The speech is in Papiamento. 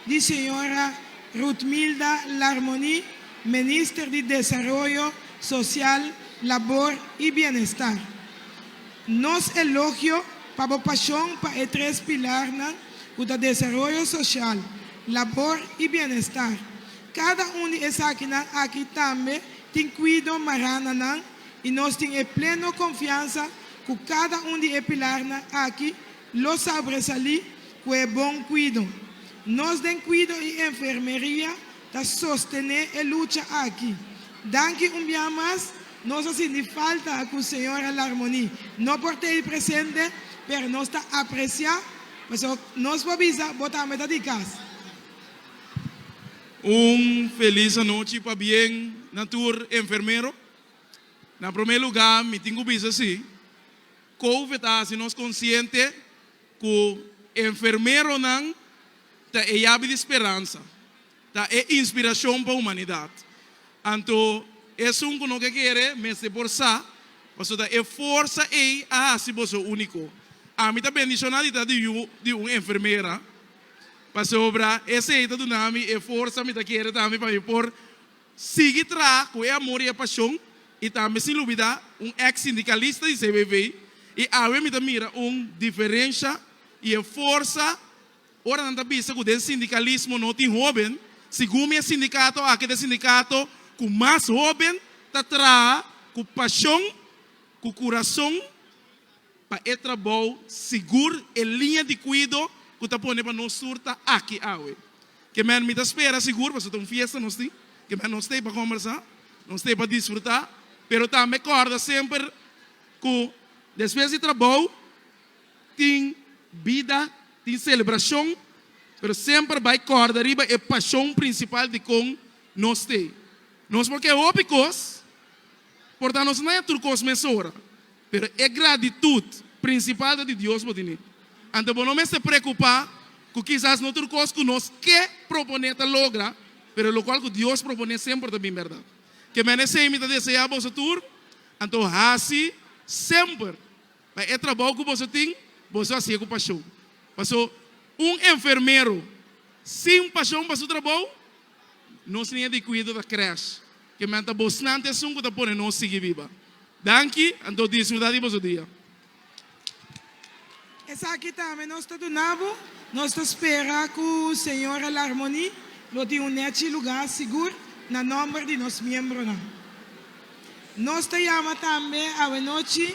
di señora Ruthmilda Larmonie, Minister di Desaroyo Sosial, Labor i Bienestar. Nos elogio pa bo pashon pa e tres pilarnan ku ta desaroyo sosial, labor i bienestar. Kada un di esakinan aki tambe tin kuido mará na nan i nos tin e pleno konfiansa ku kada un di e pilarnan aki lo sobresalí ku e bon kuido. Nos den kuido i enfermeria ta sostené e lucha aki. Danki un bia mas, nos a sinti falta ku señora Larmonie no por ta ei presente, pero nos ta apresiá pasobra nos por bisa bo tambe ta di kas. Un felis anochi pabien na tur enfermero. Na promé lugá mi tin ku bisa si, Covid a hasi nos konsiente ku enfermeronan ta e yabi di speransa, ta e inspirashon pa humanidat. Anto esun ku no ke kere mester por sa, pasobra ta e forsa ei a hasi boso úniko. Ami ta bendishoná di ta di yu di un enfermera, pasobra esei ta duna mi e forsa mi ta kere tambe pa mi por sigui traha ku e amor i e pashon i tambe sin lubidá un eks sindikalista di CBV i awe mi ta mira un diferensha i e forsa ora nan ta bisa ku den sindikalismo no tin hoben, segun mi e sindikato aki ta e sindikato ku mas hoben ta traha ku pashon, ku kurason pa e trabou sigur e liña di kuido ku ta pone pa nos tur ta aki awe. Ke men mi ta spera sigur pasobra ta un fiesta nos tin, ke men nos ta ei pa kombersá, nos ta ei pa disfrutá, pero tambe kòrda semper ku despues di trabou tin bida, tin selebrashon, pero semper bai kòrda riba e pashon prinsipal dikon nos ta ei. Nos por ke hopi kos, por ta nos no haña tur kos mesora, Pero e gratitut prinsipal ta di Dios bo tene. Anto bo no mester preokupá ku kisas no tur kos ku nos ke proponé ta logra, pero lokual ku Dios proponé semper ta bin bèrdat. Ke men esei mi ta deseá boso tur, anto hasi semper pa e trabou ku boso tin, boso hasié ku pashon. Paso un enfermero sin pashon pa su trabou, Nos liña di kuido ta crash. Ke men ta bosnan ta esun ku ta pone nos sigui biba. Danki, anto disfruta di boso dia. Esaki tambe nos ta duna bo. Nos ta spera ku señora Larmonie lo tin un nechi lugá sigur na nòmber di nos miembronan. Nos ta yama tambe awenochi.